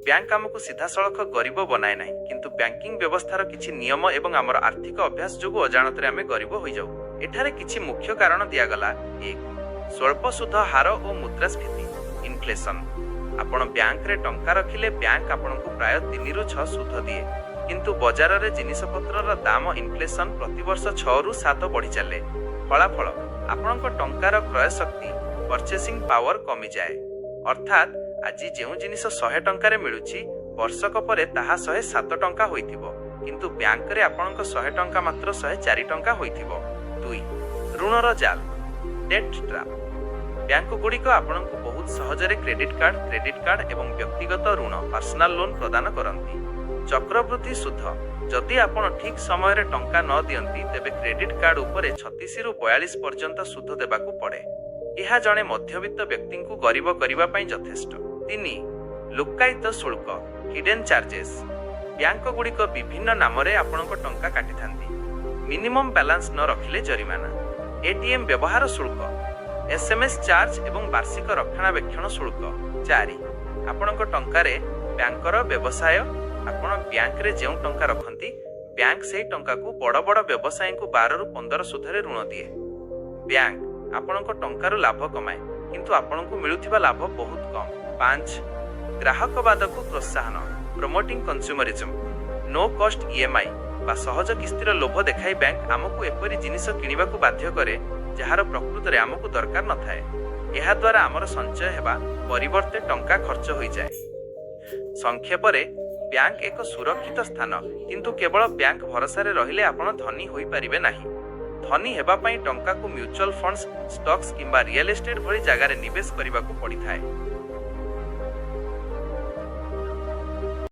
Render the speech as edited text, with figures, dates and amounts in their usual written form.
Bank ଆମକୁ ସିଧାସଳଖ ଗରିବ ବନାଏ ନାହିଁ, କିନ୍ତୁ ବ୍ୟାଙ୍କିଂ ବ୍ୟବସ୍ଥାର କିଛି ନିୟମ ଏବଂ ଆମର ଆର୍ଥିକ ଅଭ୍ୟାସ ଯୋଗୁଁ ଅଜାଣତରେ ଆମେ ଗରିବ ହୋଇଯାଉ। ଏଠାରେ କିଛି ମୁଖ୍ୟ କାରଣ ଦିଆଗଲା। 1, ସ୍ୱଳ୍ପ ସୁଧ ହାର ଓ ମୁଦ୍ରାସ୍ଫୀତି, ଇନଫ୍ଲେସନ। ଆପଣ ବ୍ୟାଙ୍କରେ ଟଙ୍କା ରଖିଲେ ବ୍ୟାଙ୍କ ଆପଣଙ୍କୁ ପ୍ରାୟ 3ରୁ 6 ସୁଧ ଦିଏ। କିନ୍ତୁ ବଜାରରେ ଜିନିଷପତ୍ରର ଦାମ, ଇନଫ୍ଲେସନ, ପ୍ରତିବର୍ଷ 6ରୁ 7 ବଢ଼ି ଚାଲେ। ଫଳାଫଳ, ଆପଣଙ୍କ ଟଙ୍କାର କ୍ରୟ ଶକ୍ତି, ପରଚେସିଂ ପାୱାର କମିଯାଏ। ଅର୍ଥାତ୍ ଆଜି ଯେଉଁ ଜିନିଷ 100 ଟଙ୍କାରେ ମିଳୁଛି, ବର୍ଷକ ପରେ ତାହା 107 ଟଙ୍କା ହୋଇଥିବ। କିନ୍ତୁ ବ୍ୟାଙ୍କରେ ଆପଣଙ୍କ 100 ଟଙ୍କା ମାତ୍ର 104 ଟଙ୍କା ହୋଇଥିବ। 2, ଋଣର ଜାଲ, ଡେଟ୍ ଟ୍ରାପ୍। ବ୍ୟାଙ୍କ ଗୁଡ଼ିକ ଆପଣଙ୍କୁ ବହୁତ ସହଜରେ କ୍ରେଡିଟ୍ କାର୍ଡ, କ୍ରେଡିଟ୍ କାର୍ଡ ଏବଂ ବ୍ୟକ୍ତିଗତ ଋଣ, ପର୍ସନାଲ ଲୋନ୍ ପ୍ରଦାନ କରନ୍ତି। ଚକ୍ରବୃଦ୍ଧି ସୁଧ: ଯଦି ଆପଣ ଠିକ୍ ସମୟରେ ଟଙ୍କା ନ ଦିଅନ୍ତି, ତେବେ କ୍ରେଡିଟ୍ କାର୍ଡ ଉପରେ 36ରୁ 42 ପର୍ଯ୍ୟନ୍ତ ସୁଧ ଦେବାକୁ ପଡ଼େ। ଏହା ଜଣେ ମଧ୍ୟବିତ୍ତ ବ୍ୟକ୍ତିଙ୍କୁ ଗରିବ କରିବା ପାଇଁ ଯଥେଷ୍ଟ। 3, ଲୁକ୍କାୟିତ ଶୁଳ୍କ, ହିଡେନ୍ ଚାର୍ଜେସ୍। ବ୍ୟାଙ୍କ ଗୁଡ଼ିକ ବିଭିନ୍ନ ନାମରେ ଆପଣଙ୍କ ଟଙ୍କା କାଟିଥାନ୍ତି। ମିନିମମ୍ ବାଲାନ୍ସ ନ ରଖିଲେ ଜରିମାନା, ଏଟିଏମ୍ ବ୍ୟବହାର ଶୁଳ୍କ, ଏସ୍ଏମ୍ଏସ୍ ଚାର୍ଜ ଏବଂ ବାର୍ଷିକ ରକ୍ଷଣାବେକ୍ଷଣ ଶୁଳ୍କ। 4, ଆପଣଙ୍କ ଟଙ୍କାରେ ବ୍ୟାଙ୍କର ବ୍ୟବସାୟ। ଆପଣ ବ୍ୟାଙ୍କରେ ଯେଉଁ ଟଙ୍କା ରଖନ୍ତି, ବ୍ୟାଙ୍କ ସେହି ଟଙ୍କାକୁ ବଡ଼ ବଡ଼ ବ୍ୟବସାୟୀଙ୍କୁ 12ରୁ 15 ସୁଧରେ ଋଣ ଦିଏ। ବ୍ୟାଙ୍କ ଆପଣଙ୍କ ଟଙ୍କାରୁ ଲାଭ କମାଏ, କିନ୍ତୁ ଆପଣଙ୍କୁ ମିଳୁଥିବା ଲାଭ ବହୁତ କମ୍। 5, ଗ୍ରାହକବାଦକୁ ପ୍ରୋତ୍ସାହନ, ପ୍ରମୋଟିଂ କନଜ୍ୟୁମରିଜମ୍। ନୋ କଷ୍ଟ ଇଏମ୍ଆଇ ବା ସହଜ କିସ୍ତିର ଲୋଭ ଦେଖାଇ ବ୍ୟାଙ୍କ ଆମକୁ ଏପରି ଜିନିଷ କିଣିବାକୁ ବାଧ୍ୟ କରେ, ଯାହାର ପ୍ରକୃତରେ ଆମକୁ ଦରକାର ନଥାଏ। ଏହାଦ୍ୱାରା ଆମର ସଞ୍ଚୟ ହେବା ପରିବର୍ତ୍ତେ ଟଙ୍କା ଖର୍ଚ୍ଚ ହୋଇଯାଏ। ସଂକ୍ଷେପରେ, ବ୍ୟାଙ୍କ ଏକ ସୁରକ୍ଷିତ ସ୍ଥାନ, କିନ୍ତୁ କେବଳ ବ୍ୟାଙ୍କ ଭରସାରେ ରହିଲେ ଆପଣ ଧନୀ ହୋଇପାରିବେ ନାହିଁ। ଧନୀ ହେବା ପାଇଁ ଟଙ୍କାକୁ ମ୍ୟୁଚୁଆଲ ଫଣ୍ଡସ୍, ଷ୍ଟକ୍ସ କିମ୍ବା ରିଅଲ ଏଷ୍ଟେଟ୍ ଭଳି ଜାଗାରେ ନିବେଶ କରିବାକୁ ପଡ଼ିଥାଏ।